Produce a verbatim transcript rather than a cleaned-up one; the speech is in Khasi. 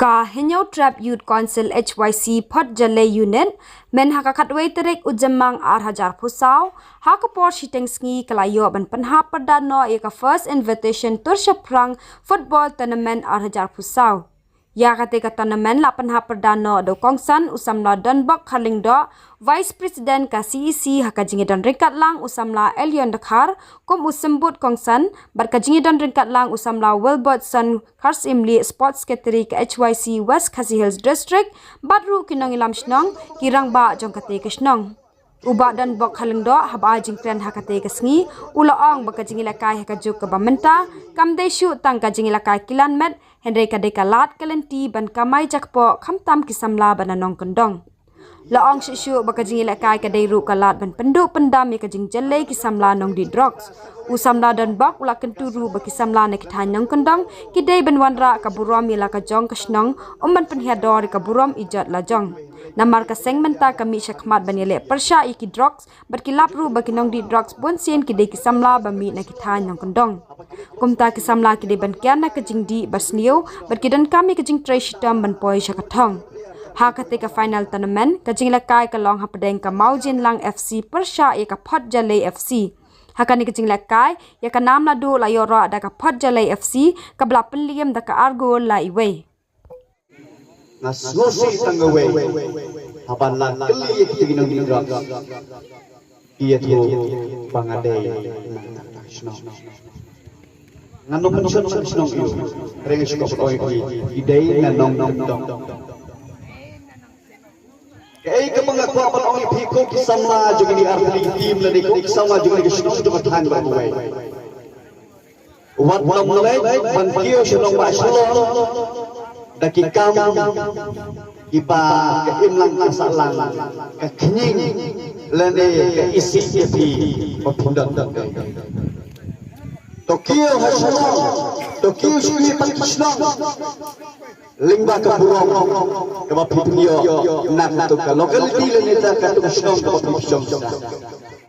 Ka Hynñiewtrep Youth Council H Y C Photjalei Unit, mynta ha ka khatwei tarik u Jymmang ar hajar phew saw, ha ka por shiteng sngi ka la ïoh ban pynhap pyrda noh ïa ka First Invitation Tur Shaphrang Football Tournament ar hajar phew saw. Ïa kata ka tournament la pynhap pyrda noh da u kongsan u samla Donbok Kharlyngdoh, Vice President ka C E C, ha ka jingïadon ryngkat lang u samla Elion Dkhar kum u symbud kongsan, bad ka jingïadon ryngkat lang u samla Wilbertson Kharsyimlieh, Sports Secretary ka H Y C West Khasi Hills District, bad ruh ki nongïalam shnong, ki rangbah jong kata ka shnong. U Bah Donbok Kharlyngdoh, haba ai jingkren ha kata ka sngi, u la ong ba ka jingïalehkai ha ka juk kaba mynta kam dei shuh tang ka jingïalehkai kilan met, hynrei ka dei ka lad ka lynti ban kamai jakpoh khamtam ki samla ba na nongkyndong. La ong shuh shuh ba ka jingïalehkai ka dei ruh ka lad ban pynduh pyndam ïa ka jingjyllei ki samla nongdih drugs. U samla Donbok u la kyntu ruh ba ki samla na ki thaiñ nongkyndong ki dei ban wanrah ka burom ïa la ka jong ka shnong, ym ban pynhiar dor ïa ka burom ijot la jong. Namar ka seng mynta ka mih shakhmat ban ïaleh pyrshah ïa ki drugs, bad ki lap ruh ba ki nongdih drugs bunsien ki dei ki samla ba mih na ki thaiñ nongkyndong. Kumta ki samla ki dei ban kiar na ka jingdih basniew, bad ki donkam ïa ka jingtrei shitom ban poi sha ka thong. Ha kata ka final tournament, ka jingïalehkai ka long hapdeng ka Mawjynlang F C pyrshah ïa ka Photjalei F C. Ha kane ka jingïalehkai, ïa ka nam naduh la ïoh rah da ka Photjalei F C, kaba la pynliem da ka ar gol la iwei. Nga sngewsih tang kawei, haba la kylli ïa kita ki nongdih drugs, ki ïathuh ba nga dei na tang ka shnong. Ngan ym mention shnong shnong aiu, hynrei nga sngewsih ong ïa ki, ki dei na nongkyndong. Kaei kaba nga kwah ban ong ïa phi ko ki samla jong kine ki ar tylli ki team lane ko ki samla jong kine ki shnong jong ka thaiñ ba kawei. Wat nym leit ban kiew sha nongbah Shillong da ki kam kiba ka imlang ka sahlang, ka khñiang lane ka isih ïa phi ba phin don. To kiew ha Shillong, to kiew sha ki pat ki shnong lyngba ka burom kaba phi pynïoh na kata ka locality lane na kata ka shnong kaba phi pynshong sha.